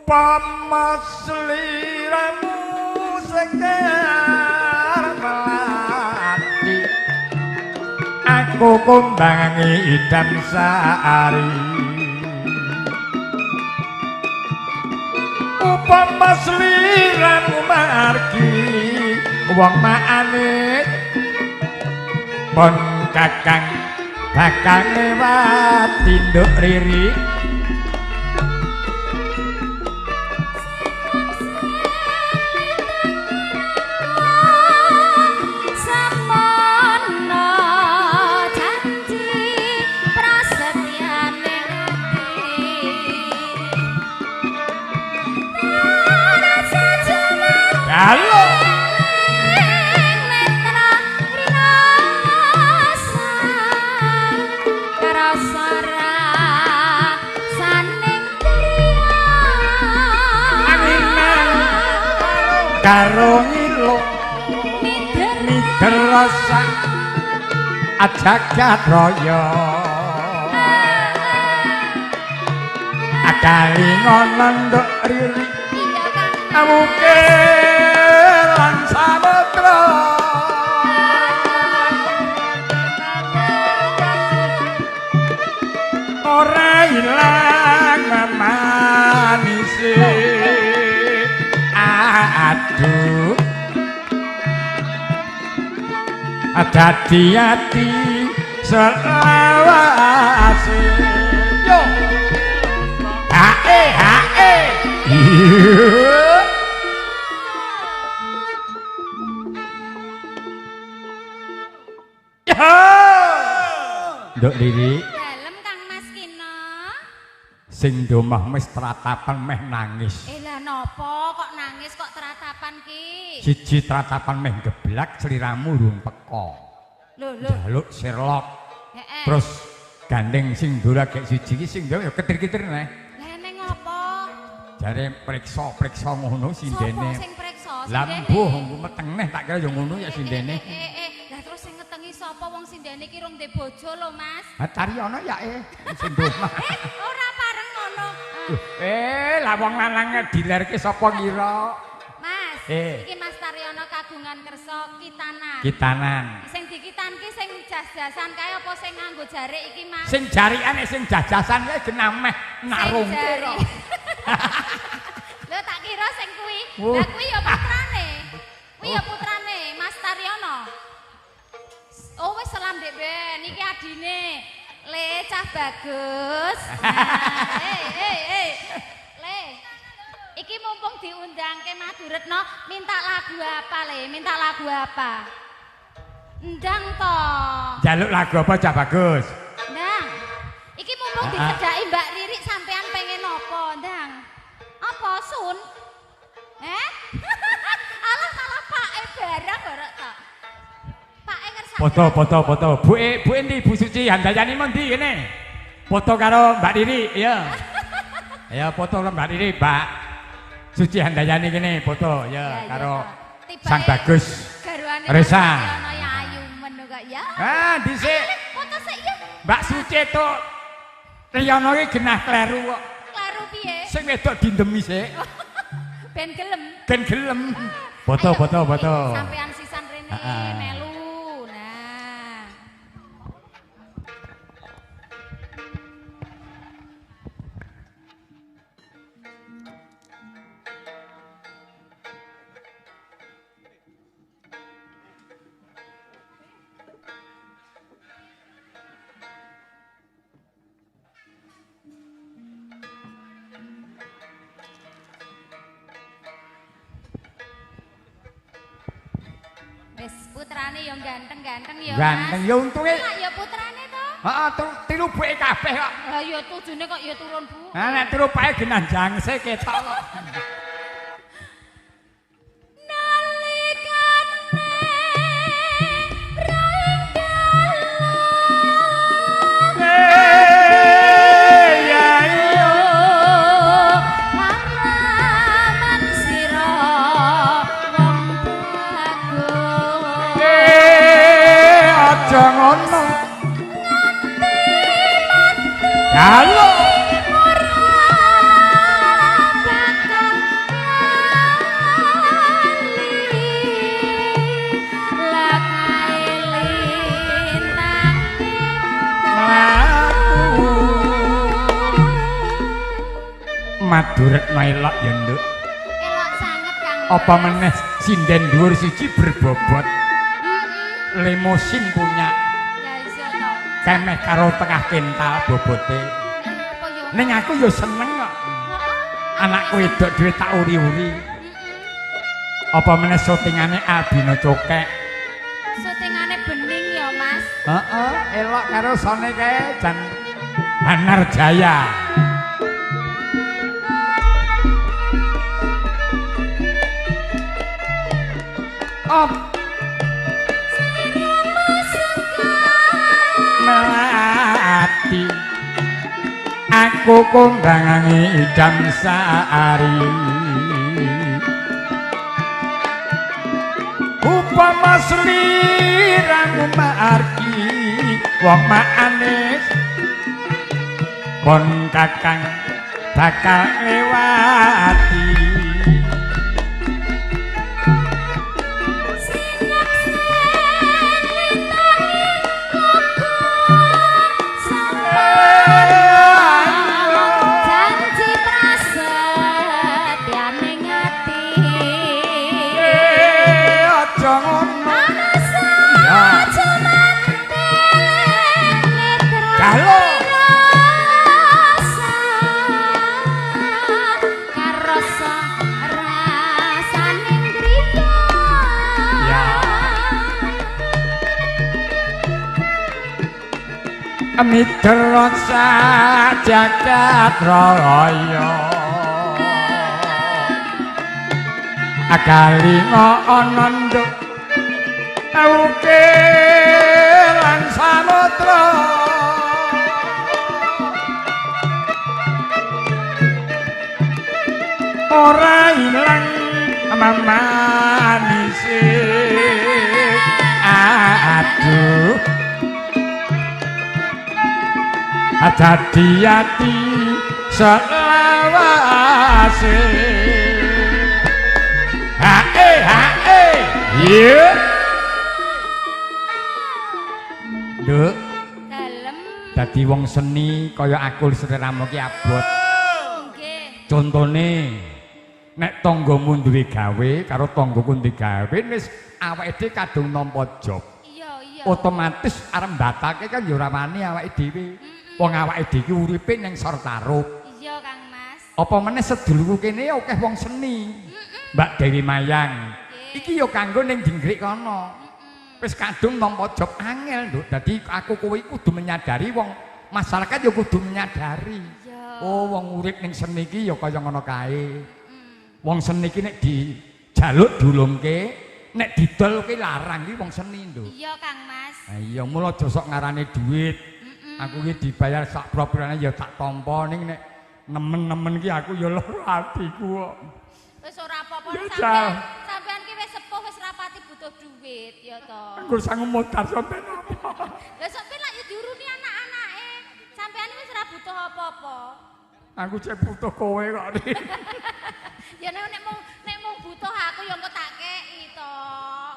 Upama sliramu sekar melati, aku kumbangi idam sari. Upama sliramu margi wong maanit pon kakang bakal newati nduk Riri. Semono janji prasetyane ati tarasa jemati Halo. Netra rinasa krasa rasaning Anginan karo ngilo mider mider rasa jagat raya. Akali ngono nduk Riri, iya Kang. Amuke lan samudra. Ora ilang manise. Aduh, dadi ati selawase. Yo hae hae. Iya. Ya. Nduk Riri, Dalem Kang Mas Kino. Sing ndomah wis tratapan meh nangis. Eh lah napa kok nangis kok teratapan ki? Siji tratapan meh geblak sliramu urung teka. Lho lho. Njaluk Sherlock. Heeh. Terus gandeng sing ndura gek siji iki sing ndura ya ketir-ketir neh. Lah neng apa? Jare priksa-priksa ngono Sopo sindene. sing priksa? Lah Sindene? mbuh meteng neh tak kira ya ngono ya sindene. Lah terus sing ngetengi sapa wong sindene iki rung ndek bojo lho Mas? Ha Taryono ya sing ndomah. Eh ora pareng ngono. Eh lah wong lanang dilerke sapa ngira? Mas, Eh. iki Mas Taryono kagungan kersa kitanan. Kitanan. Sing dikitan ki sing jas-jasan kae apa sing nganggo jarik iki Mas? Sing jarikane sing jajasan kae genah meh narungke Sing kok. jari. Lho tak kira sing kuwi. Wuh. Lah kuwi ya putrane. Kuwi ya putrane Mas Taryono. Oh wis selam Dek Ben, iki adine. Le cah bagus. Nah, eh. Le. Iki mumpung diundang ke Maduretno, minta lagu apa le? Minta lagu apa? Ndang to. Jaluk lagu apa cah bagus? Ndang. Iki mumpung Ah, ah. dicedhaki Mbak Riri sampean pengen apa, Ndang? Apa sun? Eh? Alah malah pake barang ora ta. Pake ngersake. Foto foto foto. Buke buke ndi Bu Suci Handayani mun ndi kene? Foto karo Mbak Riri, iya. Ya foto karo Mbak Riri, Mbak Suci Handayani kene foto ya Ya, ya, karo toh. Tibake Sang Bagus. Garwane Resa. Mas Taryono ya ayu men kok ya. Ah, dhisik Ayo, foto sik ya. Mbak Suci tok Triyono iki genah kleru kok. Kleru piye? Sing wedok dindemi sik, Ben gelem. ben gelem. Foto Ayo, foto foto. Sampean sisan rene Ah, ah. melu. Nah. Wis putrane yo ganteng-ganteng yo. Ganteng Mas. ya untunge. Lah ya putrane to. Heeh, tiru buke kabeh kok. Lah ya tujune kok ya turun Bu. Nah, nek tiru pae genah jangse ketok kok. Nalikane raing dalan Eh, ya iya. Ngalaman sira wong bagus. Eh, aja ngono. Halo. Ora bakal Maduretno elok ya, Nduk. Elok sanget, Kang. Apa meneh sinden dhuwur siji berbobot. Heeh. Limosin punya. Ya iya to. Kemeh karo tengah kental bobote. Apa yo? Ning aku ya seneng kok. Heeh. Anakku wedok dhewe tak uri-uri. Heeh. Apa meneh syutingane Albino Cokek. Syutingane bening ya, Mas. Heeh, elok karo sone kae jan Hanar Jaya. Op melati aku kondangangi idam sari upama sliramu margi wong manis kon kakang bakal nglewati Janji prasetyane ati. Aja ngono. Ana Ya. saja mitra Galo. rasa karasa rasane griya. Ya. Miturut jagat raya akalinga ana nduk auke lan samudra ora ilang mamanise aduh dadi ati selawase hae hae iya Nduk Dalem. Dadi wong seni kaya aku sliramu ki abot. Nggih. Contone nek tanggamu duwe gawe karo tanggaku duwe gawe wis awake dhewe kadung nampa job. Iya, iya. Otomatis arep mbatalke kan ya ora wani awake dhewe. Wong awake dhewe iki uripe ning sor tarup. Iya, Kang Mas. Apa meneh sedulurku kene akeh wong seni. Mbak Dewi Mayang. Iki ya kanggo ning Jingkrik kono. Wis kadung nampa job angel, Nduk. Dadi aku kowe kudu menyadari wong masyarakat ya kudu menyadari. Iya. Oh, wong urip ning seni iki ya kaya ngono kae. Wong seni iki nek dijaluk diulungke, nek didol kuwi larang iki wong seni, Nduk. Iya, Kang Mas. Ha iya, mula aja sok ngarani duit. Aku iki dibayar sak propirane ya tak tampa ning nek nemen-nemen ki aku ya lara atiku kok. Wis ora apa-apa Ya, sampean. Jal. Sampean ki wis sepuh wis rapati butuh duit ya to. Aku sangu modar sampean apa? Lah sampean lak ya diuruni anak-anake. Sampean wis ora butuh apa-apa. Aku cek butuh kowe kok. Ya nek nek mung butuh aku ya engko tak kei to.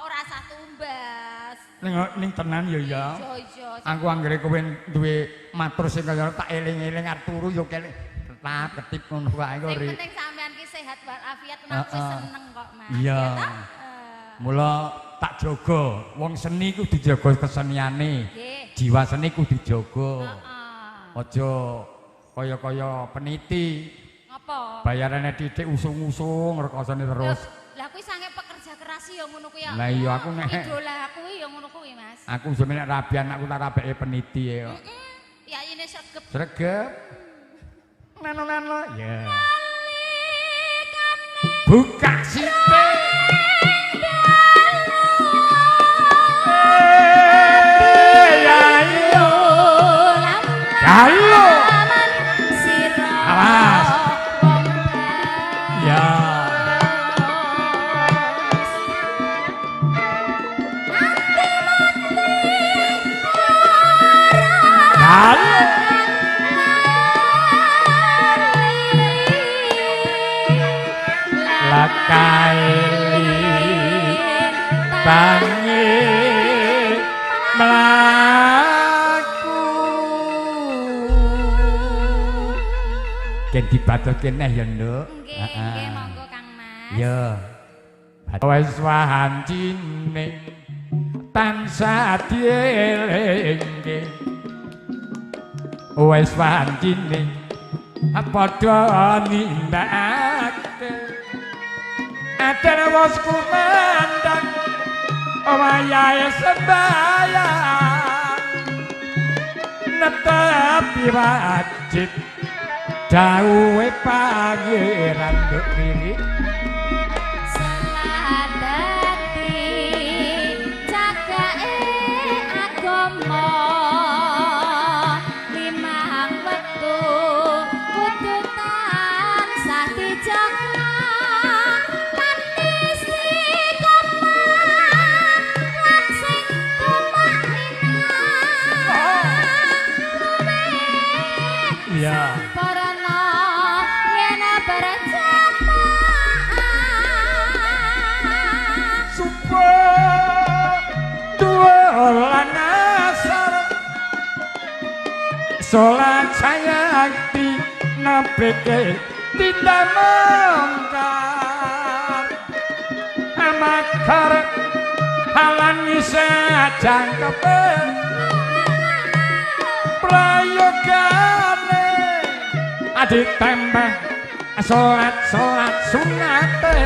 Ora usah tumbas. Ning ning tenan ya ya. Iya, iya. Aku anggere kowe duwe matur sing kaya tak eling-eling arep turu ya keling tetap ketip ngono wae kok. Sing Ri. penting sampean ki sehat walafiat aku Heeh. seneng kok, Mas. Iya. Ya toh? Eh, Mula tak jaga, wong seni kudu jaga keseniane. Nggih. Jiwa seni kudu jaga. Heeh. Aja kaya-kaya peniti, Ngopo? bayarane titik usung-usung rekosane terus. Lah kuwi sange pekerja keras ya ngono kuwi ya. Lah iya, aku nek- idola aku ya ngono kuwi, Mas. Aku sampe nek rabi anakku tak rabeke peniti ya. Heeh. Yayine sregep. Sregep. Nano-nano. Ya. Nalikane Buka sithik. Ya iya. Galo. sira Awas. wong Ya. Galo. Lakaili bangi mlaku. Gen dibatutke neh ya, Nduk. Nggih, nggih monggo Kang Mas. Ya. Wis wancine tansah dielingke. Wis wancine padha nindakake. Adene wis kumandhang wayahe sembayang. Netepi wajib dawuhe Pangeran Nduk Riri. Salat dadi cagake agama limang wektu kudu tansah dijaga kanthi istiqomah lan sing kumaknina luwih Iya. sampurna yen berjamaah. Subuh dhuwur lan asar salat sayakti nabeke tindak mungkar amakar halangi sajangkepe prayogane ditembah salat-salat sunate.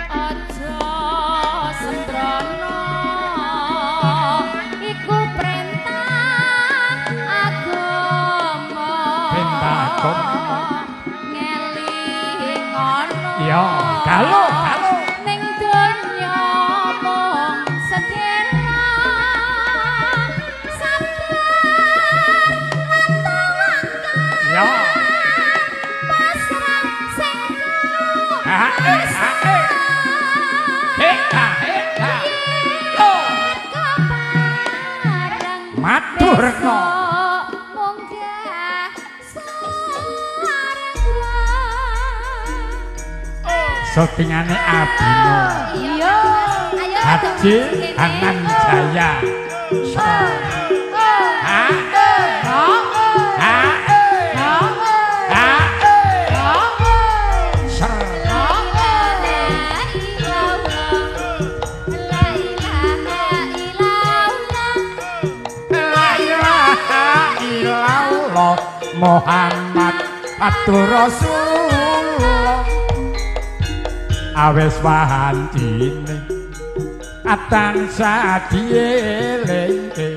Aja sembrono iku perintah agama. Perintah agama. Ngelingono. Iya, kalau kalau ning donya mung sedina sabar lan tawakal. Ya. Pasrah sing Ha eh ha eh. He ha he ha. Oh. Maturno. Munggah swarga. Syutingane Abino. Iya. Ayo Haji Hanan Jaya. Ha ha ha ha. Ser. La ilaha illallah Muhammad Abdur Rasulullah. Awes wancine tansah dielingke.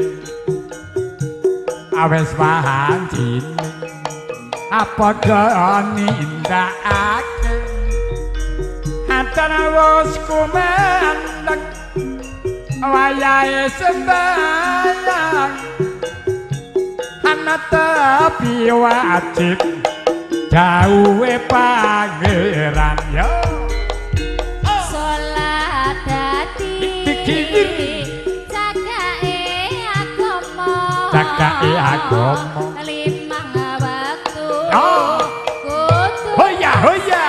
Awes wancine padha nindakake. Antara wis kumandhang wayahe sembayang netepi wajib dawuhe Pangeran ya. Salat dadi cagake agama. Cagake agama. Limang wektu Oh. kudu Hoya hoya.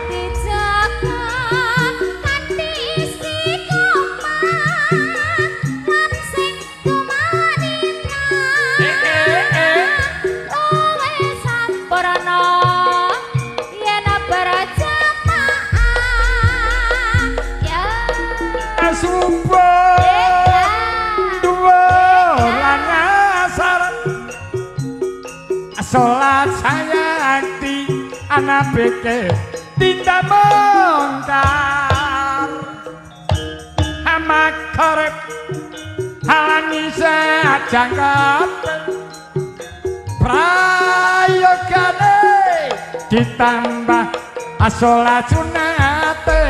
dijaga kanthi istiqomah lan sing kumanina. Eh eh eh. Luwih sampurna yen berjamaah. Ya. Subuh dhuwur lan asar salat sayakti anabeke tindak mungkar amakar halangi sajangkepe prayogane ditambah salat sunate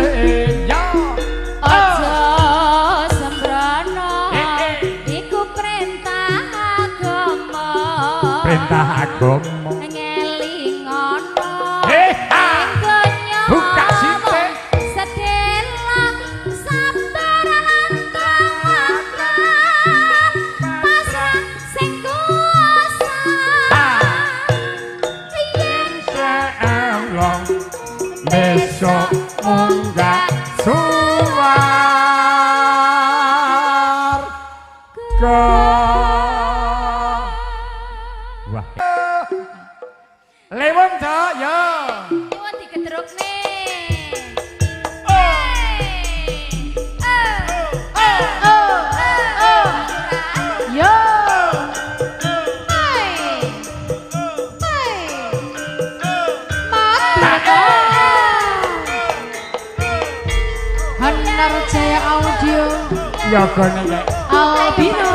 ya. Aja sembrono Eh, eh. iku perintah agama. Perintah agama. Ngelingono. Eh, ha. Ing donya Buka sithik. mung sedela sabar lan tawakal pasrah sing kuasa. Yen Insyaallah besok munggah suwarga. Wah. Lewung to, yo. Nyuwun digedrukne. Yo. Hanar Jaya Audio. Yogone kek. Albino.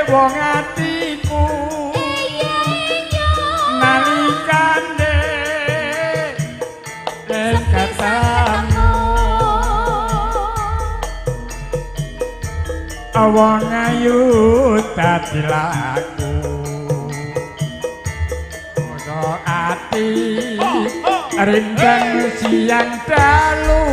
Wong atiku nalikane ketemu wong ayu dadi laku ora ati rindang siang dalu.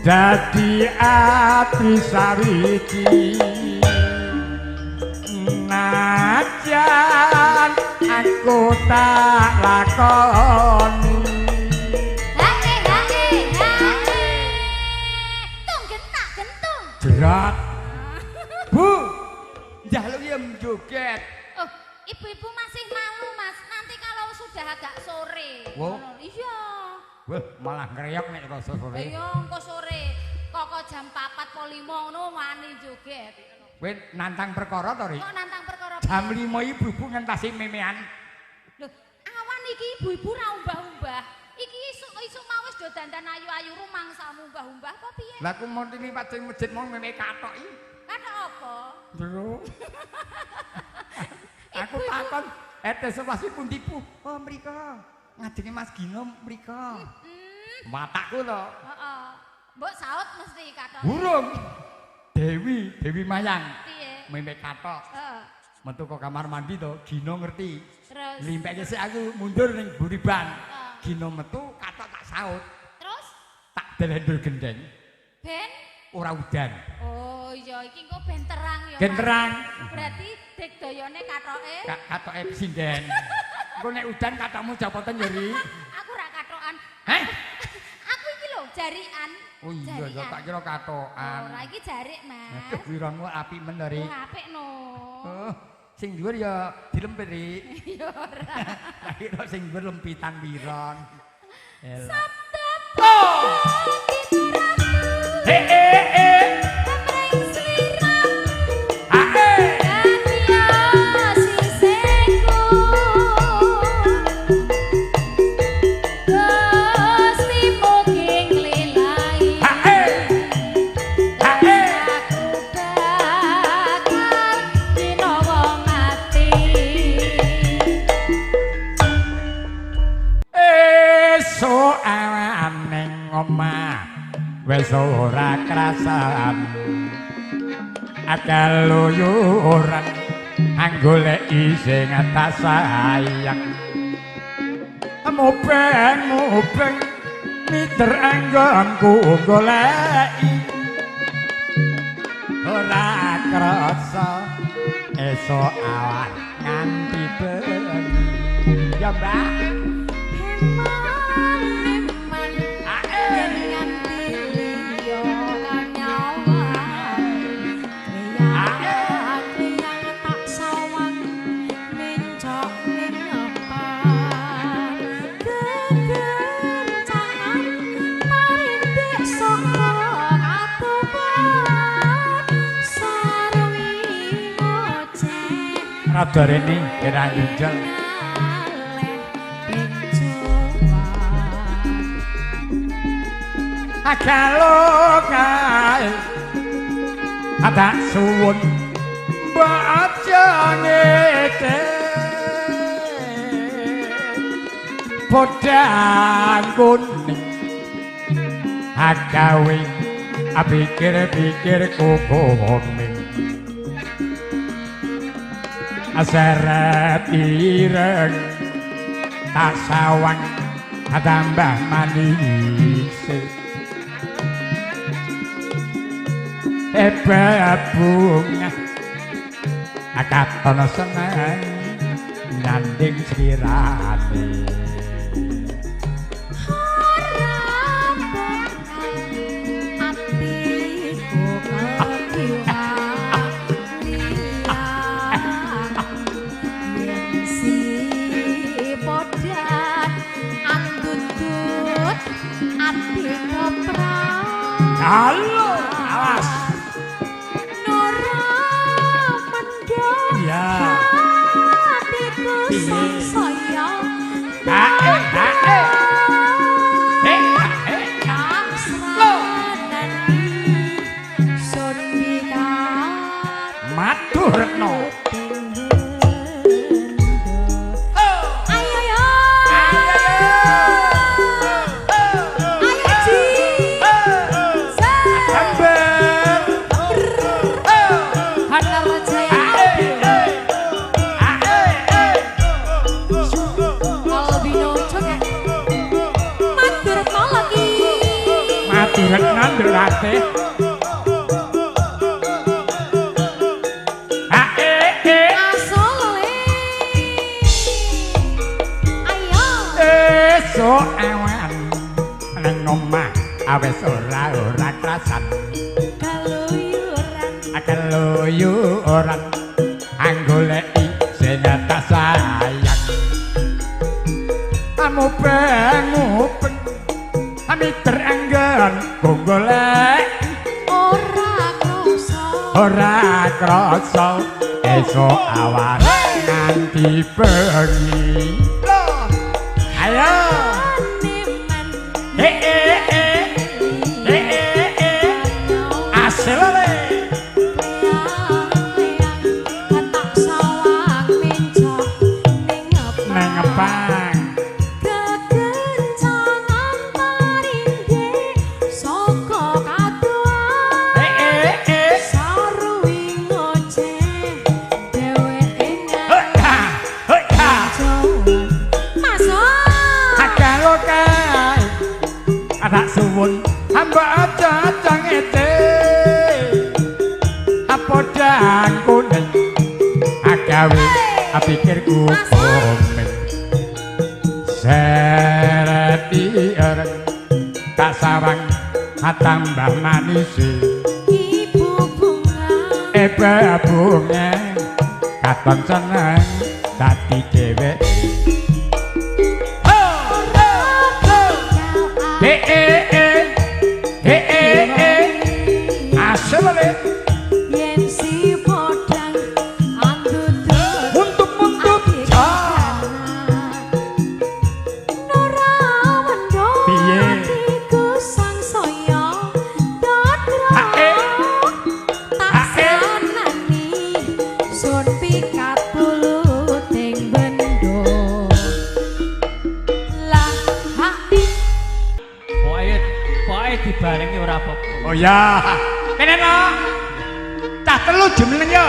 Dadi ati sawiji najan aku tak lakoni. Hae hae hae. Tung gentak gentung. Jerat. Bu, njaluk ya joget. Oh, ibu-ibu masih malu, Mas. Nanti kalau sudah agak sore. Wow. Iya. Wah, malah ngreyok nek rasa sore. Iya, engko sore. Kok jam 4 po 5 ngono wani joget. Kowe nantang perkara to, Rik? Kok nantang perkara? Jam 5 ibu-ibu ngentasi memean. Lho, awan iki ibu-ibu ra umbah-umbah. Iki isuk-isuk mau wis do dandan ayu-ayu rumangsamu umbah-umbah apa piye? Lah aku mau liwat sing masjid mau meme kathok iki. Kathok apa? Jero. Aku takon RT 11 pundi Bu? Oh, mriko. Ngajenge Mas Gino mriko. Watakku to. Heeh. Mbok saut mesti kathok. Burung. Dewi, Dewi Mayang. Piye? Meme kathok. Heeh. Metu ke kamar mandi to, Gino ngerti. Terus limpeke sik aku mundur ning buri ban. Gino metu kathok tak saut. Terus tak delendul gendeng. Ben ora udan. Oh iya iki engko ben terang ya. Ben terang. Berarti digdayane kathoke. Kathoke sinden. Engko nek udan kathokmu copoten ya, Ri. Aku ora kathokan. Heh? Aku iki lho jarikan. Oh iya ya tak kira kathokan. Ora iki jarik, Mas. Aduh wironmu apik men to, Ri. Apik no. Oh, sing dhuwur ya dilempit, Ri. Ya ora. Tak kira sing dhuwur lempitan wiron. Sabda. Wes ora krasan akaluyuran anggoleki sing tak sayang mubeng-mubeng miter anggonku goleki ora krasa esuk awan nganti bengi ya Mbak. Rada rene kira njunjul. Agalo kae tak suwun mbok aja ngece podang kuning agawe pikir-pikir kukoming aseret ireng tak sawang tambah manis ebab bunga katon seneng nyanding sirane halo, awas. Nora mendho. Ya. Atiku sangsaya. Hae, hae. Eh, hae. Sun pikat. Matur retno. Ayo yo. Ayo Ji. Matur. Esuk awan nang omah awes ora krasan keluyuran keluyuran anggoleki sing tak sayang amubeng-mubeng miter anggon golek ora krasa ora krasa esuk awan nganti bengi. Ayo aselole tak sawang mencok ning ngepang kekencangan parinde saka kadoan saruwi ngoceh dheweke Halo kae tak suwun hamba aja ngete apa dang kuning agawe pikirku komen seret ireng tak sawang tambah manis ibu bunga ebe bunga katon seneng dadi dheweke. Aselole yen si podang andudut muntup-muntup ja ora wendo atiku sangsaya dodro tak sanani sun pikat buluting bendo lah hati pokoke dibarengi ora apa-apa. Oh ya. Kene no. Cah telu jumeneng yo.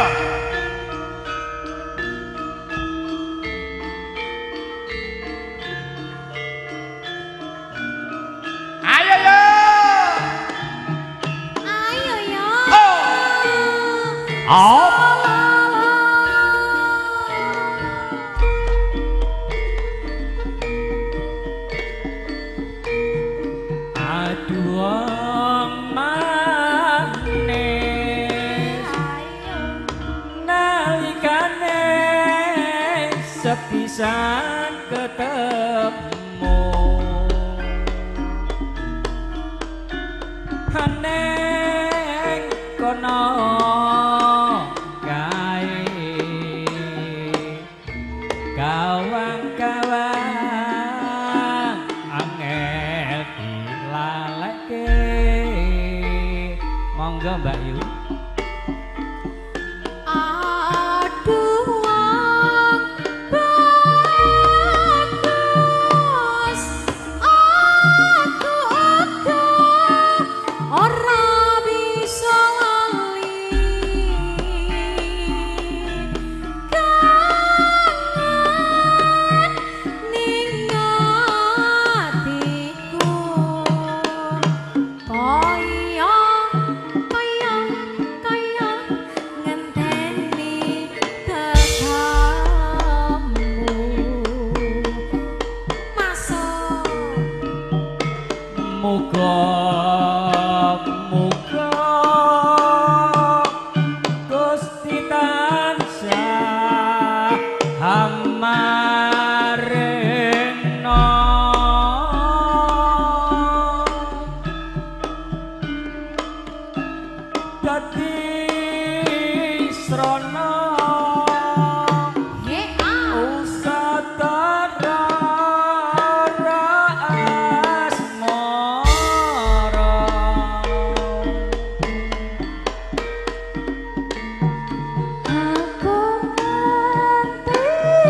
Ayo yo. Ayo yo. Oh. Aduh manis nalikane sepisan ketemu aneng kono kae Monggo Mbak Yu. Aduh wong bagus, aku uga ora bisa lali. Kangen ning atiku kaya kaya kaya ngenteni tekamu. Masuk. Muga muga Gusti tansah hamarena dadi srana Nggih, ah. usatara asmara. Aku ngenteni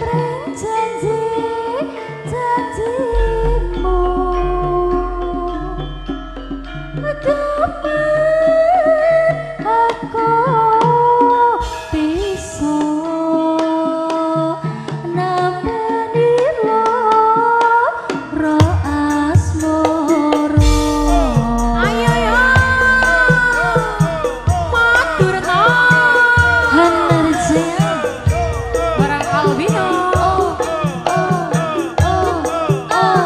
mring janji janjimu. Kapan aku bisa nameni lara asmara? Ayo yo. Matur Hanar Jaya. Barang Albino. Oh, oh, oh, oh, oh,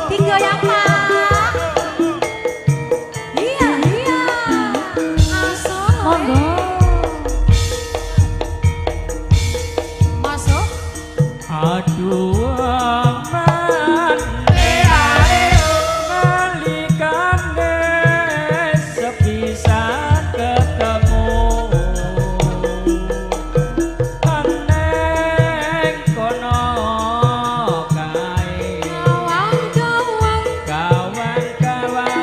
Tiga yang Pak. Iya, iya. Masuk. Monggo. Masuk. Aduh aman nalikane sepisan ketemu aneng kono kae Gawang, gawang. kawang-kawang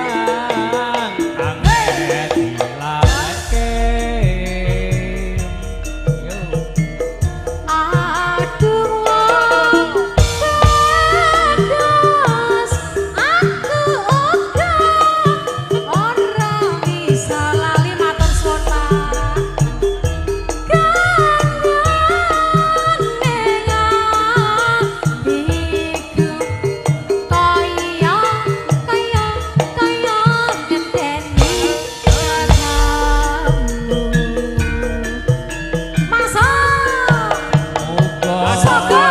anget dilake. Yo. Aduh wong bagus, aku uga Ora bisa lali matur suwun, Pak. kangen ning atiku kaya kaya kaya ngenteni tekamu. Masuk. Muga Sogo.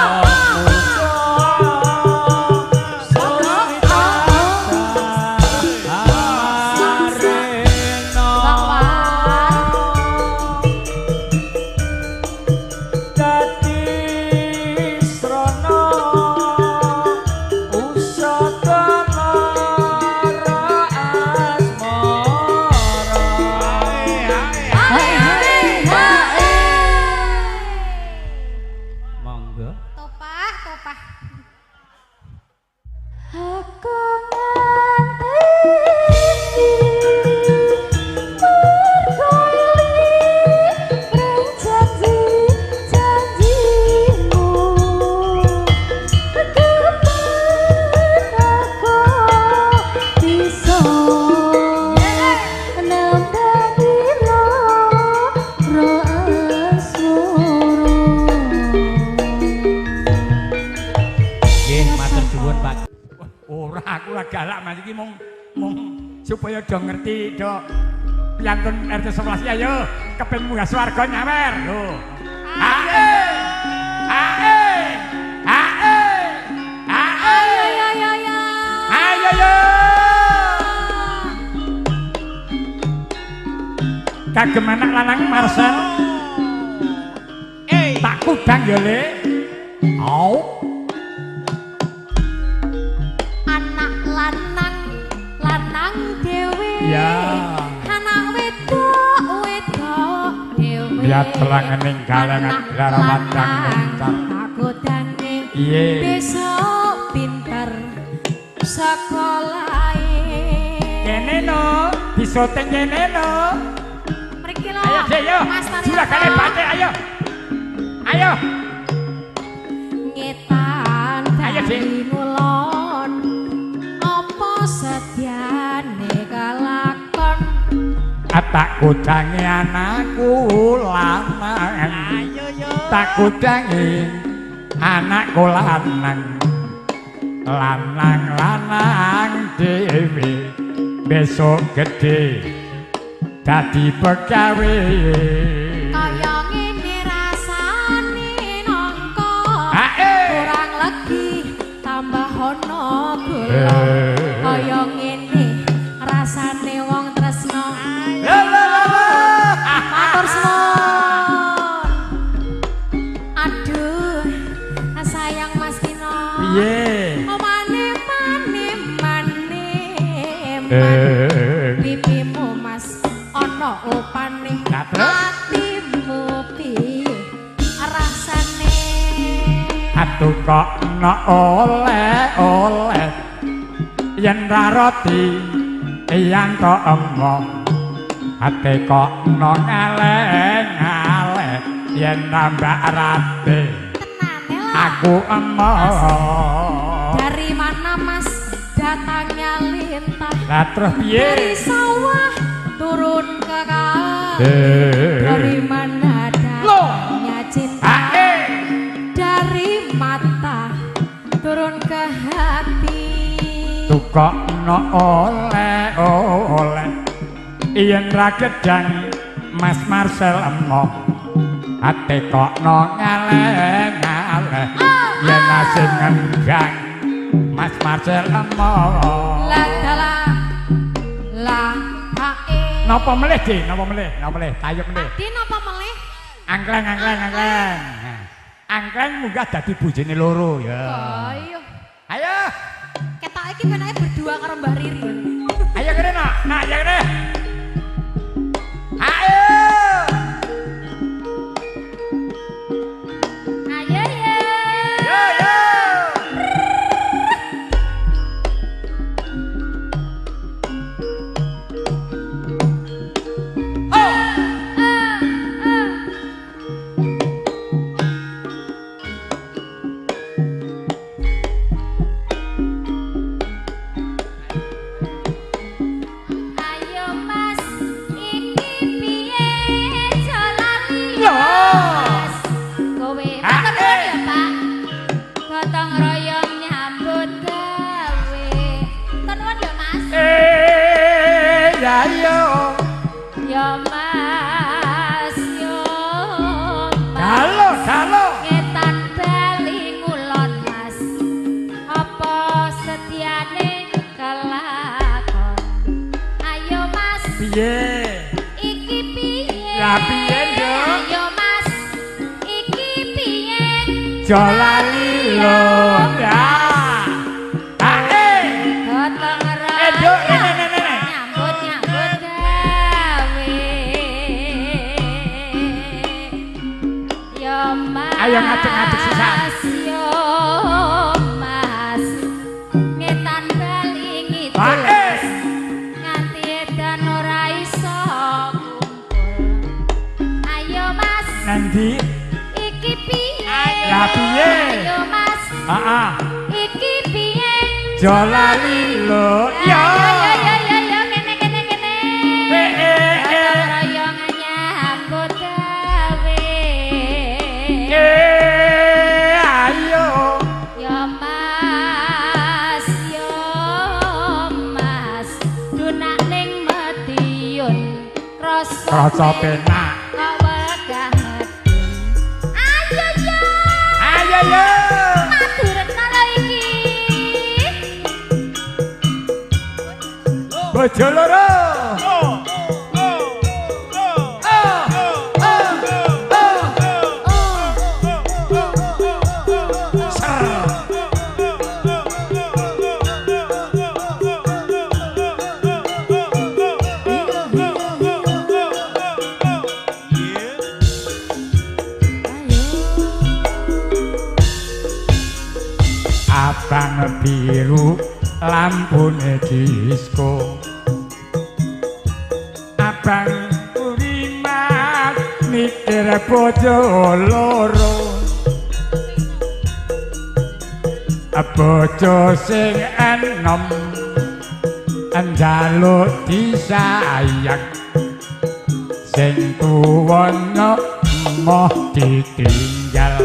Pak War. Dadi srana usaka lara asmara. Hae hae. Monggo. Topah, topah. Aku ngenteni mergo eling ring janji janjimu. Kapan aku bisa nambani lara asmara? Nggih, matur suwun Pak. Ora, aku ora galak Mas iki mung mung supaya do ngerti do piantun RT 11 ayo kepengin munggah swarga nyawer lho. Ae. Ae. Ae. Ae. Ayo, ayo, ayo. Ayo yo. Kagem anak lanang Marcel. Tak kudang ya Le. Au. Anak lanang lanang dhewe. Ya. Anak wedok wedok dhewe. Biar telangening kalangan lara padang mencar. Takodane Iye. besok pinter sekolahe. Kene no, disoting kene no. Mriki lho. Ayo Dek yo. Mas Taryono. Juragane batik ayo. Ayo. Ngetan Ayo, Dik. bali ngulon apa setyane kalakon. Tak kudangi anakku lanang. Ayo yo. Tak kudangi anakku lanang. Lanang lanang dhewe besok gede dadi pegawe. Kaya ngene rasane nangka. Ae. Kurang legi tambah ana gula. Kaya ngene rasane wong tresno. La la la la. Matur suwun. Aduh, sayang Mas Kino. Piye? Mane mane mane mane. Pipimu Mas ana opane. Lah terus? Atimu piye rasane? Atuh kok no oleh oleh yen ra roti yen tok emong ate kok no ngaleh ngaleh yen ra mbak rate Tenane lah. aku emong. Dari mana Mas datangnya lintah? Lah terus piye? Dari sawah turun ke kali. Dari mana datangnya cinta? Ae. Dari mata turun ke hati. Tukokno oleh oleh yen ra gedang Mas Marcel emoh ate kokno ngaleh ngaleh yen asing ngendang Mas Marcel emoh. La la la hae. Napa melih Dik? Napa melih? Napa melih? Tayub melih. Adi napa melih? Angkleng angkleng angkleng. Angkleng munggah dadi bojone loro ya. Ayo. Ayo. Ketok iki penake berdua karo Mbah Riri. Ayo kene nak, nak ya kene. Ayo. Ayo ya. Yo yo. Oh. Ayo Mas, iki piye jalani Loh. Mas? Kowe Ah, matur nuwun eh. ya, Pak. Gotong royong nyambut gawe. Matur nuwun ya, Mas. Ya yo. Ya Mas, yo Mas. Halo, halo. Ngetan bali ngulon Mas. Apa setiane kelakon? Ayo Mas, Piye? iki piye? Lah piye, Nduk? Ayo Mas, iki piye? Jolali lo. Ya. Ae. Gotong Eh, Nduk, royong rene rene rene. nyambut nyambut gawe. Ya Mas. Ayo ngadeg-ngadeg sisan. Yo Mas. Ngetan bali ngidul. Ae. Nganti edan ora iso kumpul. Ayo Mas, Nanti. iki piye? Lah piye? Ayo Mas, Heeh. iki piye? Jolali lo. Ya Ya. ya ya ya ya kene kene kene. Eh eh eh. Gotong royong nyambut gawe. Eh, ayo. Ya Mas, yo Mas, dunak ning Madiun krasa Krasa penak. Kok wegah medun. Ayo yo, Ayo yo. maturna lho iki. Bojo loro. Oh. Ser. Abang biru lampune disko. Abang limat mikir bojo loro. Bojo sing enom njaluk disayang, sing tuwa moh ditinggal.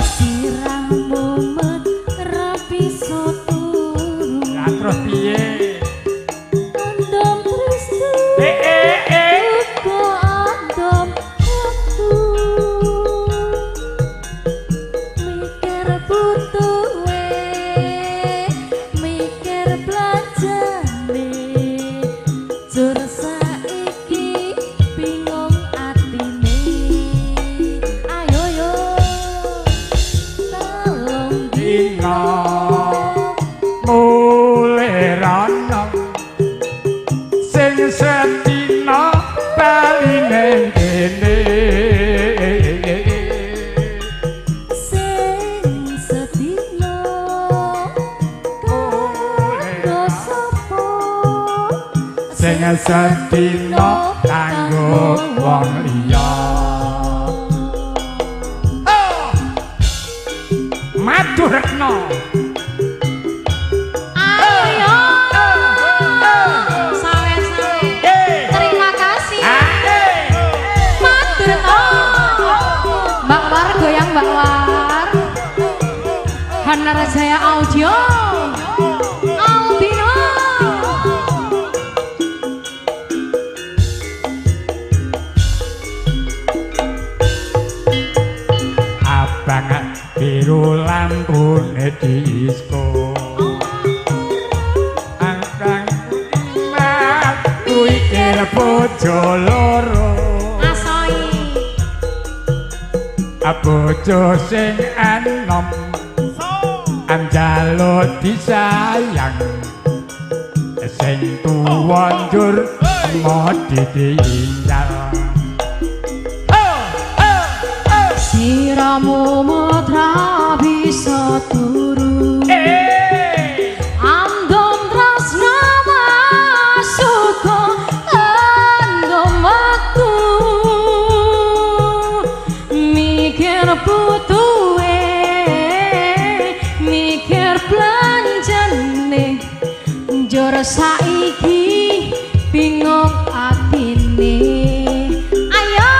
Sirahmu met ra bisa turu. Lah terus piye? Andom tresno uga andom wektu. Mikir butuhe, mikir blanjane, jur saiki bingung atine. Ayo yo telung Dina mulih rono, sing sedina bali ning kene. Sing sedina kanggo sapa? Sing sedina kanggo wong liya. Madu Retno. Ayo. Sawe-sawe. Terima kasih. Matur to. Mbak War goyang Mbak War. Hanara Jaya Audio. Albino. Abang biru lampune disko. Angkang limat mikir bojo loro. Asoi. Bojo sing enom njaluk disayang, sing tuwa njur moh ditinggal. Siramu ra bisa turu. Andom tresno masuko andom wektu. Mikir butuhe, mikir blanjane, njur saiki bingung atine. Ayo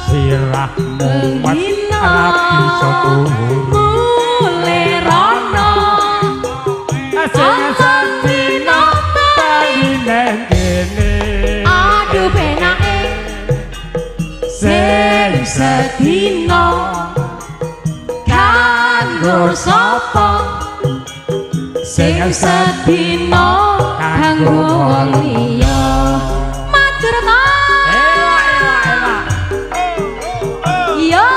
Sirahmu met ra bisa turu. Mulih rono, Sing sedina bali nang kene. Aduh penake Sing sedina kanggo sapa? Sing Sing sedina kanggo wong liya. Matur ta. Ela ela ela. Iya.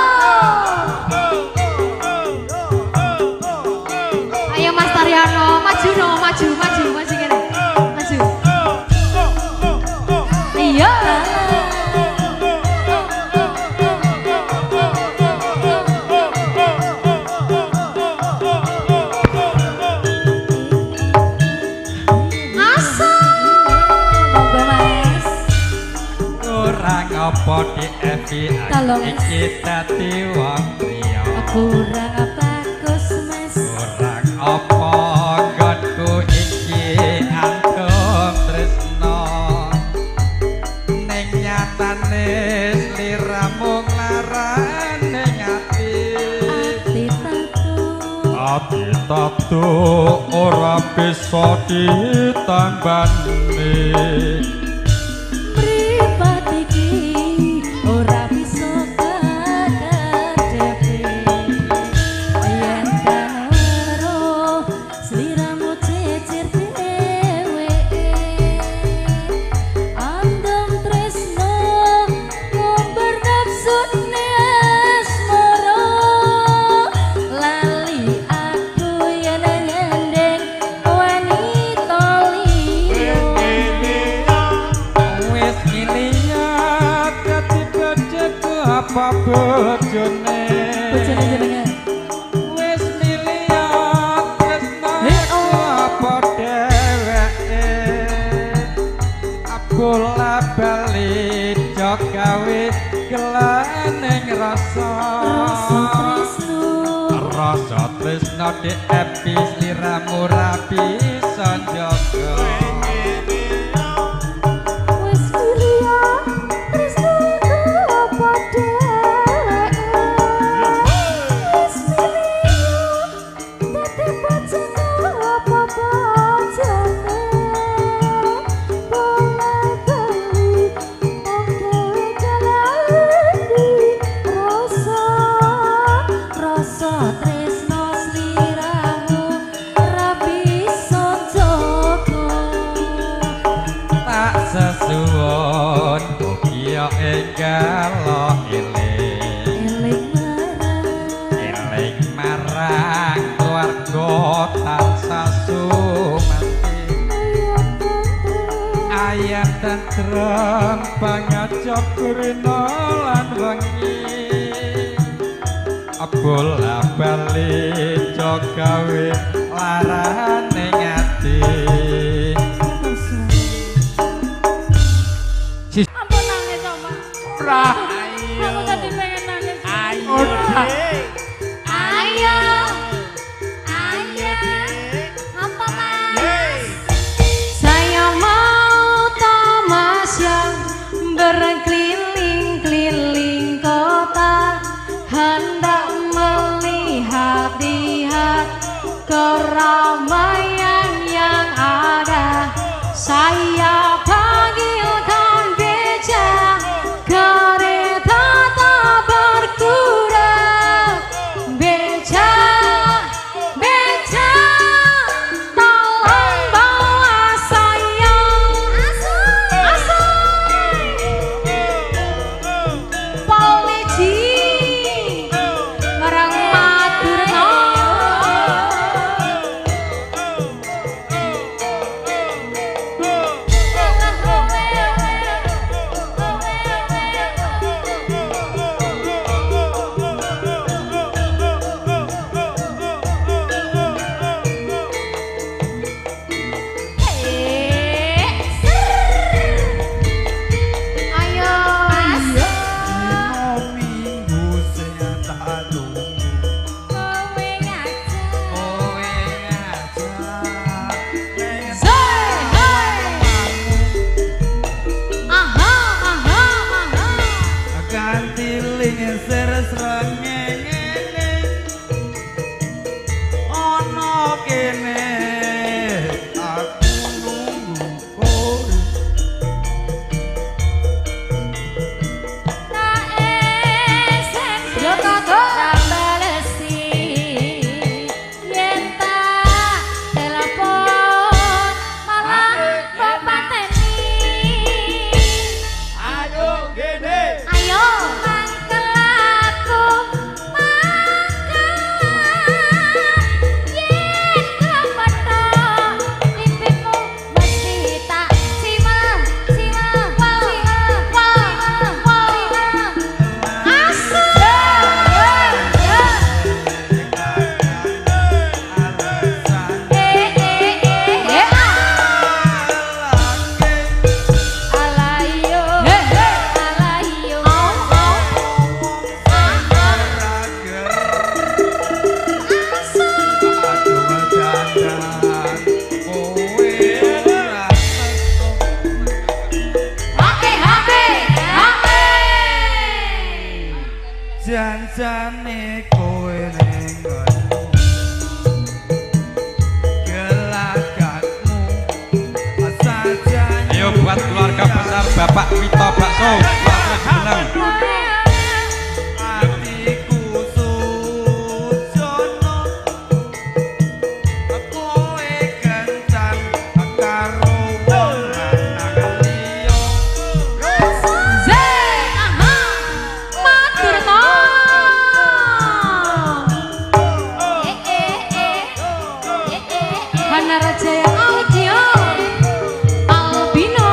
Ayo Mas Taryono, maju no, maju, maju, maju kene. Maju. Iya. Asa. Monggo Mas. Kurang apa DFI Tolong, Mas. iki dadi wong liya. Kurang bagus Mas. Kurang apa nggonku iki andom tresno. Ning nyatane sliramu nglarani ati. Ati tatu. Ati tatu ora bisa ditambani. Mripat iki ora bisa kakedepe. Yen kang weruh sliramu cecer dheweke. Andom tresno ngumbar nafsune asmara. Lali aku yen ngendeng wanita liya. Wis ngiliyat dadi bojoku apa bojone. aja gawe gelaning rasa. Rasa tresno. Rasa tresno dik epi sliramu ra bisa njaga. Wis pilih tresno apa dheweke. Wis pilih dadi bojoku apa bojone. Bola bali wong dhewe kelali rasa. Rasa tresno sliramu ra bisa njaga. Tak sesuwun mugi enggal eling. Eling marang Eling marang keluarga tansah sumanti. Ayam tentrem Ayam tentrem pangajap kurina lan wengi. Bola bali aja gawe larane ati. Ampun nangis, Oma. Ora. Aku tadi pengen nangis. Ayo, Ora. Dik. Ayo. Ayo. Apa, Mas? Saya mau tamasya berkeliling-keliling kota, hendak melihat-lihat keramaian yang ada. Saya panggilkan beca, kereta tak berkuda. Beca, beca, tolong bawa saya. Asu. Polisi marang Madurno. Ayo, Asu. Minggu sing tak tunggu Kowe ngajak. kowe ngajak ning Hey, hey. Aha, aha, aha. ganti lingsir srengenge ana kene aku nunggu kowe. Tak SMS Yo, Toto. tak balesi. Yen tak telepon malah mbok pateni. Ayo gene. Ayo mangkel aku mangkel. Yen kepethuk pipimu mesti tak siwel siwel siwel siwel. Asu. Eh eh eh eh ah. Alayo, Hey, hey. alayo. Au, au. Ah, ah. Oke, oke, oke. Janjane kowe ning gelagakmu sajane. Ayo buat keluarga besar Bapak Wito Bakso, keluarga Jumeneng. Atiku sujono kowe kencan karo wong lanang liya. Zee, aha. Madurno. Eh eh eh. Eh eh eh. Hanara Jaya Audio Albino.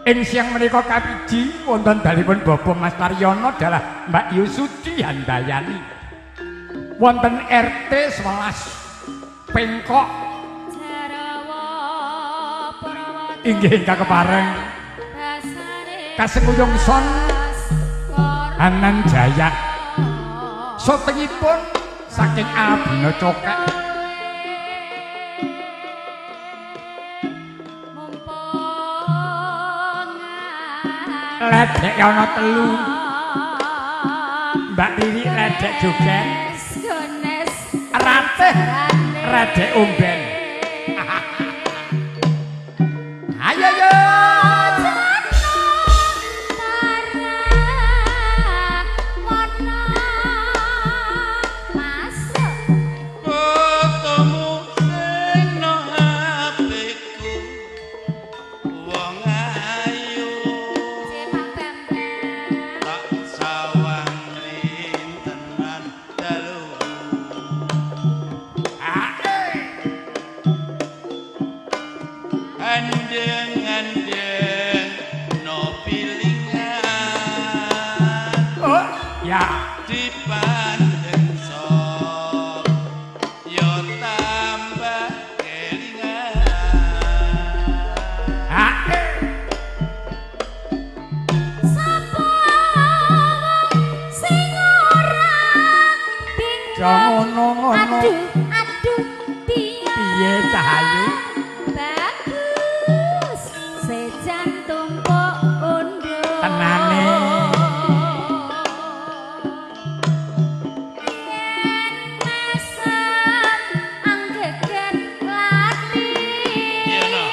Ing siang menika kapiji wonten dalipun Bapak Mas Taryono dalah Mbak Yusuci Handayani. Wonten RT 11 Pengkok inggih ingkang kepareng kasenguyung son Hanan Jaya. Sotengipun saking Abina Cokek. Ledek ana telu. Mbak Riri ledek joget. Ratih redek omben. Ayo yo. Fotomu sing no HP-ku wong ayu tak sawang rintenan dalu andeng-andeng no pilingan Oh, ya. Dipandeng sop yo tambah kelingan. Sapa wong sing ora bingung? Ngono-ngono. Aduh, aduh, piye? Piye Cahayu? Bagus sejan tumpuk undur. Tenane. Yen mesem anggegen lati. Iya, no.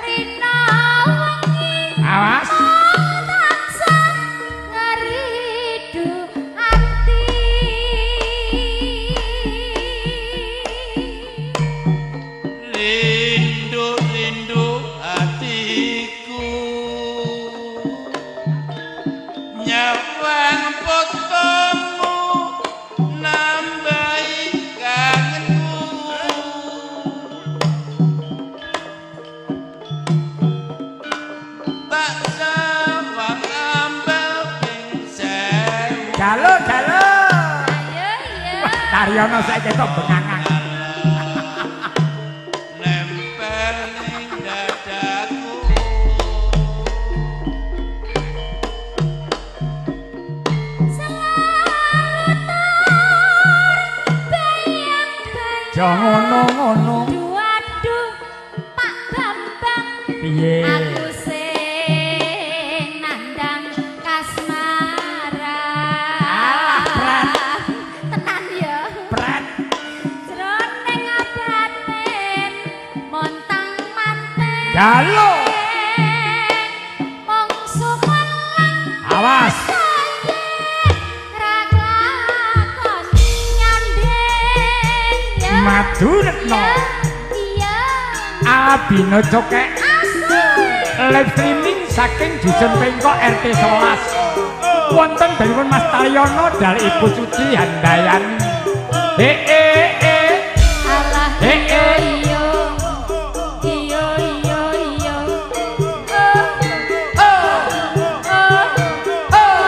Rina wengi Awas. Tansah ngeridu ati. Rindu-rindu hatiku nyawang fotomu nambahi kangenku. Tak sawang ambal ping sewu. Galo galo. Ayo iya. Taryono saiki ketok bengangan. Nempel ning dadaku. Selalu terbayang-bayang. Ja ngono-ngono. Aduh, aduh, Pak Bambang. Piye? Aku sing nandang kasmaran. Alah, pret. Tenan ya. Pret. Jroning batin montang manten. Galo. Mongso malang Awas. ra kelakon nyanding ya. Maduretno. Ya, iya. Abina Cokek Asik. live streaming saking Dusun Pengkok RT 11. Wonten dalipun Mas Taryono dal Ibu Suci Handayani. He e e. Alah Eh, eh. iyo iyo iyo iyo oh oh oh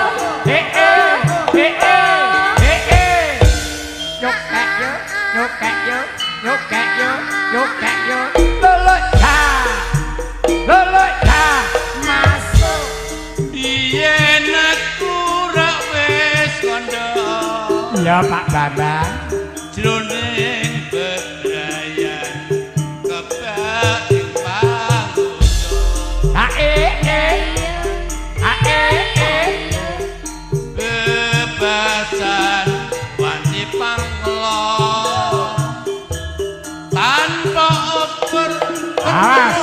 He e he e he e. Nyokek yo, nyokek yo, nyokek yo, nyokek yo. Lolo ya. Lolo ya. masuk. Biyen aku rak wis kandha Iya Pak Bambang. jroning bebrayan kebak ing panggoda Ha e e. Ha e e. bebasan wanci panglo tanpa oper. Awas.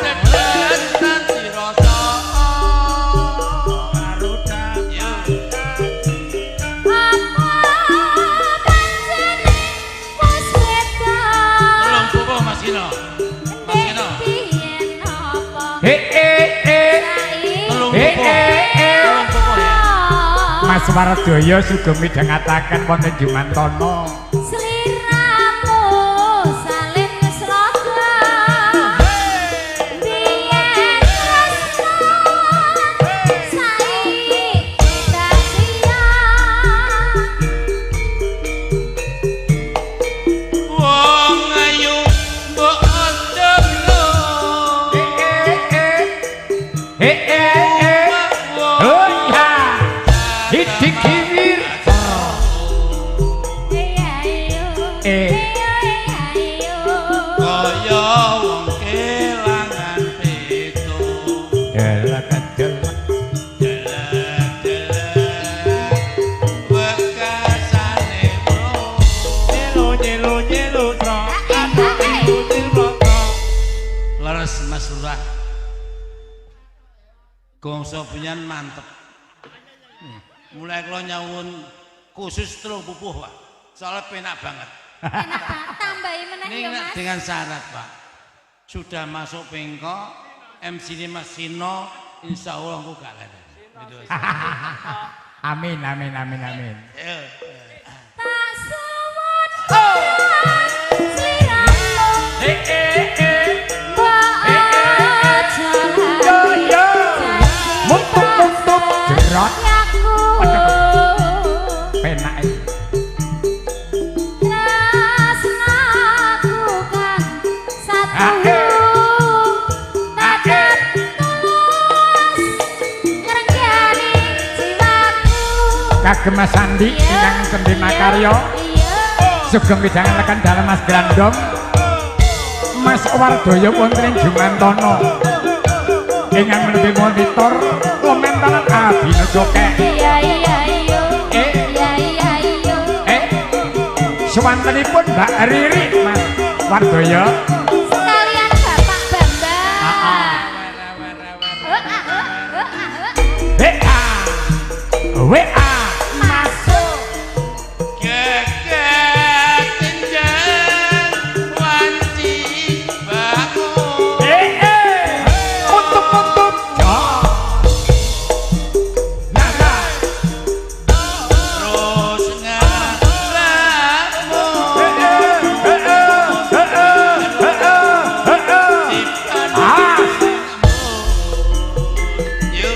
Dedan dirasa ya. Apa pancene wis beda? Tolong pupu Mas Gino. Mas Ndek Gino. biyen apa He e e. saiki? Tolong He pupu. e e. Tolong pupu ya. Mas Wardoyo sugeng midhangetaken wonten Jumantono. Sliramu salin sloga. Biyen Eh eh eh. Oh iya. Hidik kiwir. Eh. Kaya wong kelangan pitu. Delek delek. Delek delek wekasane bro. Nyelo nyelo nyelo tro. Leres Mas Lurah. Gongso punyan mantep. Mulai kula nyawun khusus telung pupuh, Pak. Soalnya penak banget. Enak banget, tambahi meneh Ini ya Mas. dengan syarat, Pak. Sudah masuk pengkok, MC ini Mas Sino, insya Allah aku gak leren. Gitu. Amin amin amin amin. Ayo. Tak suwun sliramu. Eh eh eh. Mbok aja Yo yo. Muntuk muntuk jerot. aku. Penak iki. Tresnaku kang satu. Tatap tulus ngrenggani jiwaku. Kagem Mas Andi ingkang tembe makarya. Iya. Sugeng widangan lekan dalem Mas Grandong. Mas Wardoyo wonten ing Jumantono. Ingkang menepi monitor komentaran Abino Jokek. Iya iya iya. Eh. Iya iya iya. Eh. Suwantenipun Mbak Riri Mas Wardoyo. Sekalian Bapak Bambang. WA. WA. Masuk. Geget tinjang wanci bangun. Eh eh. Untuk untuk. Ja. Nah, nah. Terus ngalamu. Eh eh eh eh eh eh eh. Ah. Yo.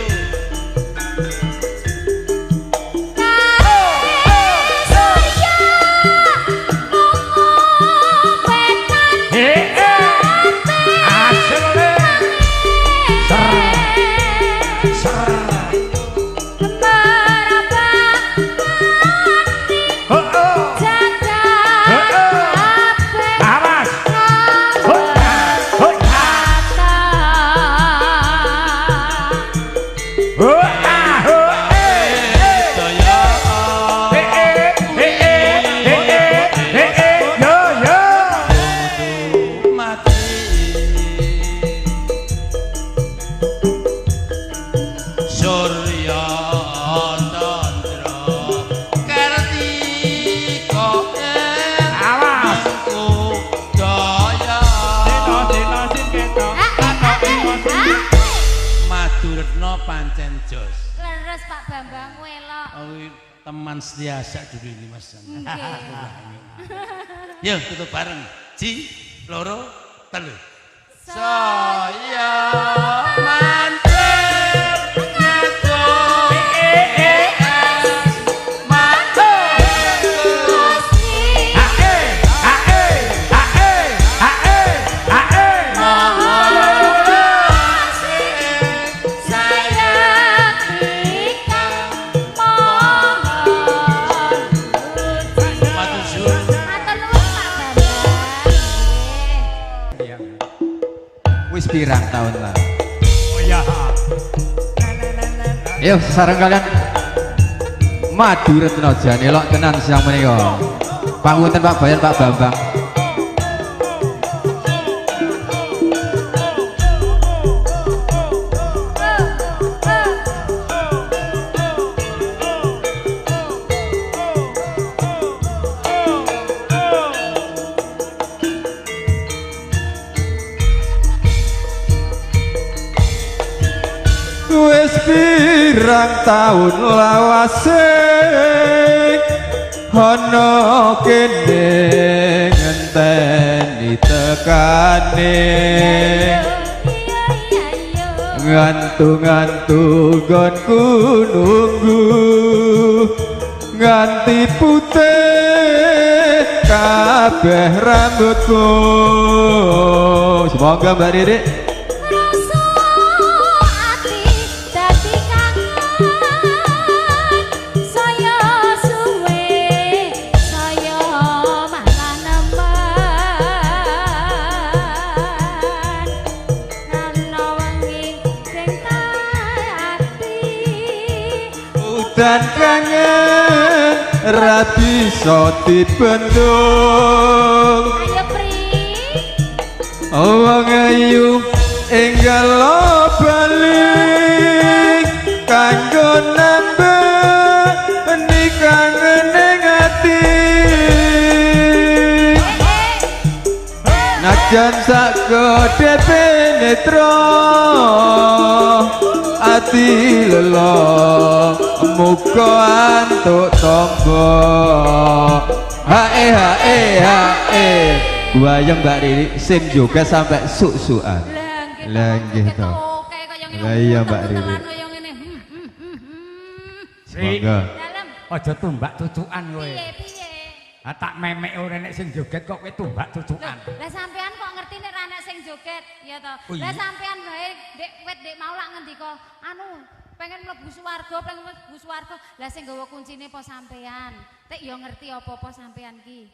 Surya mungu petan Eh eh. Asle. Ser. Ser. merabak Oh oh. jagat Eh, eh. kabeh Awas. Ho ah. Ho ah. Ho ah. Ho eh. Daya. Eh eh eh eh eh eh eh eh. Yo yo. Mati. Surya Chandra Kartika Awas. Daya. Sino sino sin ketok. Maduretno pancen jos. Leres Pak Bambang welok. Oh, teman setia sak dulu ini Mas. Nggih. Yuk tutup bareng. Ji, loro, telu. Saya mantep ngaku. Eh eh. Ah eh. Ah eh. Ah eh. Ah eh. Ah eh. Sayang ingkang mohon puji. Matur suwun. Matur nuwun Pak Bambang. Nggih. Iya. Wis pirang tahun lah. Oh iya. Ayo sareng kalian Maduretno jane elok tenan siang menika. Pangunten Pak Bayan Pak Bambang. Wis pirang taun lawase ana kene ngenteni tekane. Iya iya iya. Ngantu-ngantu gonku nunggu nganti putih kabeh rambutku. Semoga Mbak Riri Rasa ati Udan kangen ra bisa dibendung. Ayo Pri. Wong ayu enggal bali kanggo nambani kangene ati. Najan sak kedhepe netra ati lelo muga antuk tombo. Hae hae hae. Wayang Mbak Riri sim juga sampai suk-sukan. Lah nggih to. Oke kaya ngene. Lah iya Mbak Riri. Kaya ngene. Semoga. Dalem. Aja tumbak cucukan kowe. Piye piye? Ah tak memek ora nek sing joget kok kowe tumbak cucukan. Lah sampean kok ngerti nek ra nek sing joget ya to. Oh, Lah iya. sampean bae ndek wit ndek mau lak ngendika anu pengen mlebu swarga, pengen mlebu swarga. Lah sing gawa kuncine po sampean. Tek ya ngerti apa-apa sampean ki.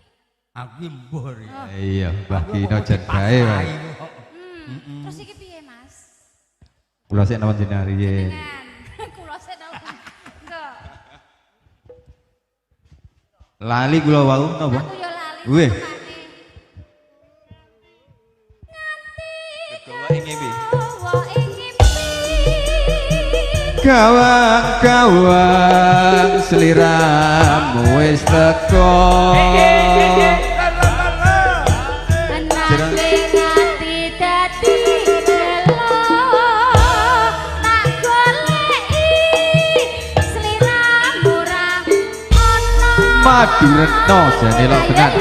Aku mbuh ri. Oh. Iya, Mbah Kino jan gawe wae. Terus iki piye, Mas? Kula sik napa jenengan riyin. Kula sik napa. Engko. Lali kula wau napa? Aku ya lali. Weh. Nganti Kegawa ing ngimpi. kegawa ing ngimpi. Gawang-gawang sliramu wis teko. Nanging ati dadi gelo tak goleki sliramu ra ono. Maduretno jane lok tenan.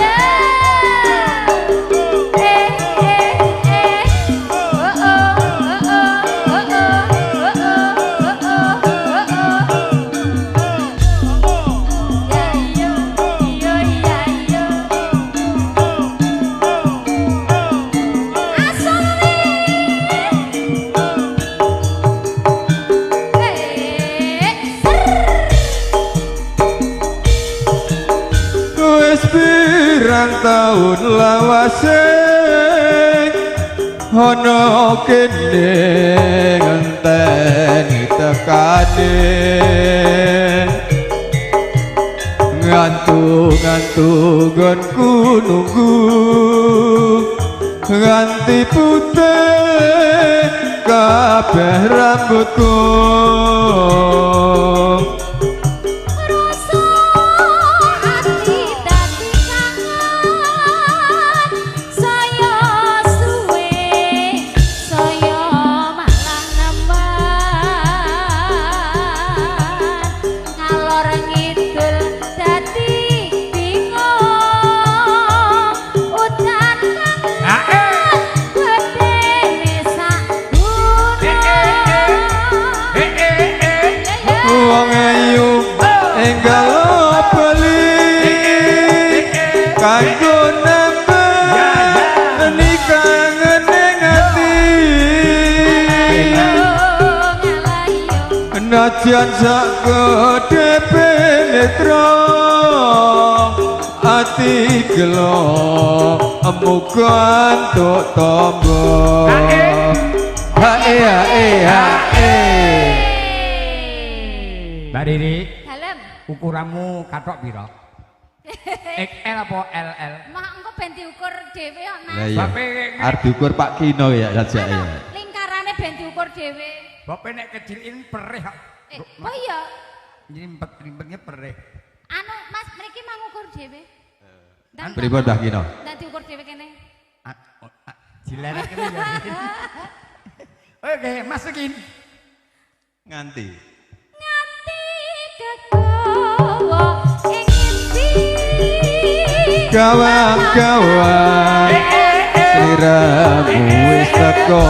Wis pirang taun lawase ana kene ngenteni tekane. Ngantu-ngantu nggonku nunggu nganti putih kabeh rambutku. Rasa ati dadi kangen saya suwe saya malah nemen ngalor ngidul dadi bingung udan kangen gedene sak gunung. Wong ayu enggal bali kanggo nambani kangene ati. Najan sak kedhepe netra ati gelo muga antuk tombo. Hae hae hae. Mbak Riri, Dalem. ukuranmu kathok pira? XL apa LL? Mak engko ben diukur dhewe kok, Mas. Lah iya. Bape Arep diukur Pak Kino ya saja Anu, ya. lingkarane ben diukur dhewe. Bape nek kecilin perih kok. Oh iya. Nyrimpet-rimpetnya perih. Anu, Mas, mriki mangukur dhewe. Ndang Pripun Mbah Kino? Ndang diukur dhewe kene. Dilerek kene ya. Oke, masukin. Nganti. Nganti kegawa ing ngimpi. Gawang-gawang sliramu wis teko.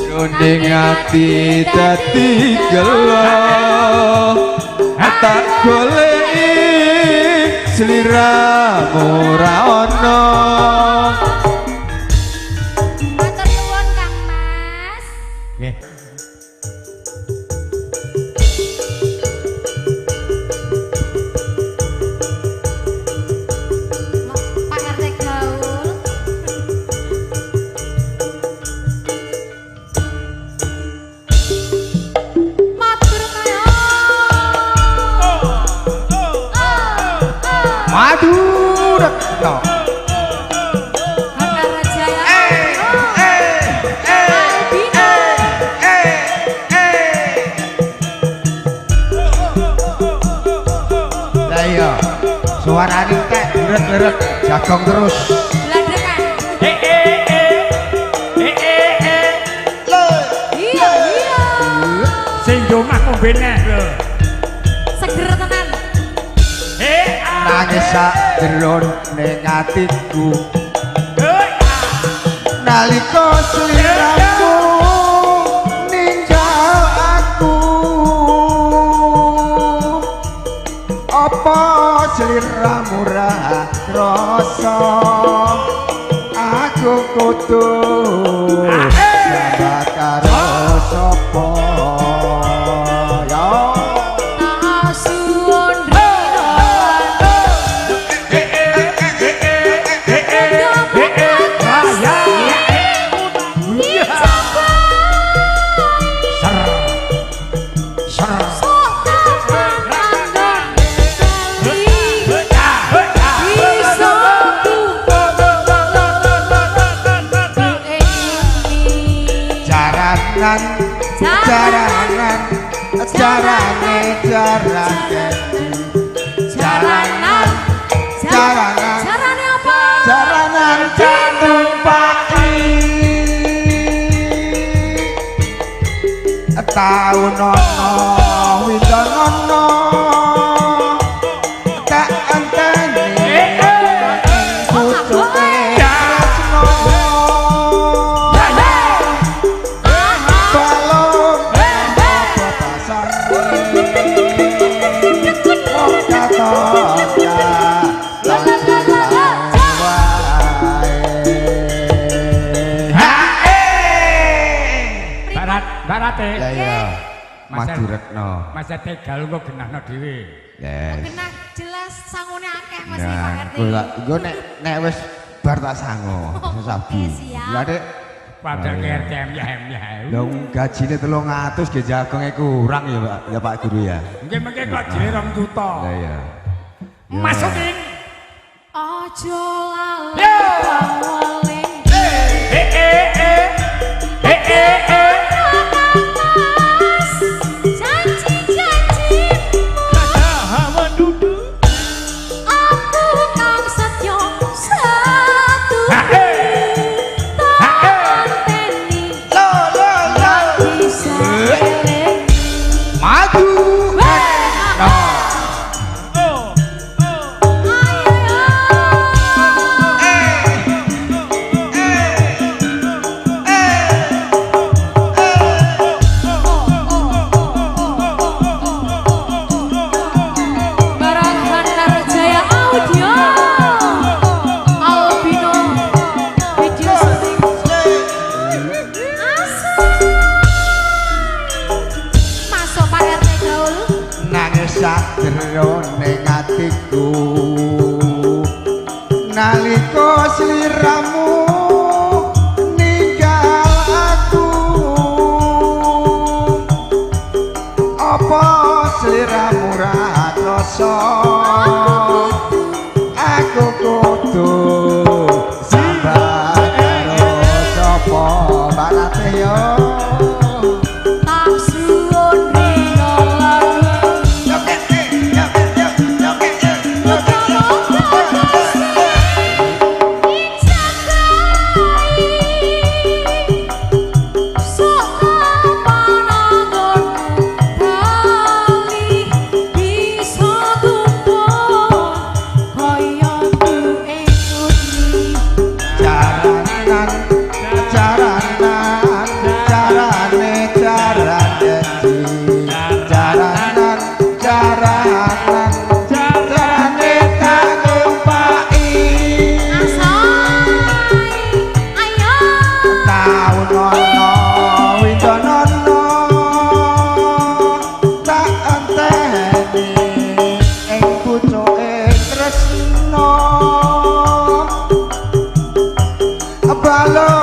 Jroning ati dadi gelo tak goleki sliramu ra ono. Matur nuwun Kang Mas. Nggih. Pak RT gaul. Jagong terus. Blandekan. Eh eh eh. Eh eh eh. Iya iya. Sing di omah ngombe neh lho. Seger tenan. Eh ah. Nangis sak jerone atiku. Eh ah. Nalika sliramu ninggal aku, apa sliramu ra krasa aku kudu sambat karo sapa ya. Tak suwun rino. Eh eh eh eh eh eh eh. Raya. Ser. Ser. Jaranan, jaranan, jarane jaran kendi. Jaranan, Jaranan. Jarane apa? Jaranan ditumpaki. Taun ana windonono tak enteni pucuke tresno. Balung Barat, barate. Ya iya. Mas Madurekno. Mas Tegal engko genahno dhewe. Yes. Genah jelas sangune akeh Mas iki Pak Nah, RT. kowe tak engko nek nek wis bar tak sango, sabu. Oke, siap. Lah Dek, Padahal Oh, iya. KRTM ya hem ya. lha gajine 300 ge jagonge kurang ya Pak, ya Pak Guru ya. Mungkin mungkin kok jile 2 juta. Lah iya. Masukin. Aja lali Yo. pawale. Eh eh eh. Eh eh eh. Janji-janji Hawa dudu. aku kang setya satu. Ha eh. Ha eh. Anteni Lo lo lo. bisa eling. Maju. No. Oh, oh. Ayo. Barang Hanar Jaya Audio Albino Video Syuting Asik. Masuk Pak RT Gaul. Nangis sak jerone atiku nalika sliramu ninggal aku, apa sliramu ra krasa aku kudu sambat karo sapa barate yo. Tak suwun rino lan Jaranan, jaranan, jarane jaran kendi. Jaranan, jaranan, jarane tak numpai. Taun ana windonono tak enteni ing pucuke tresno. Balung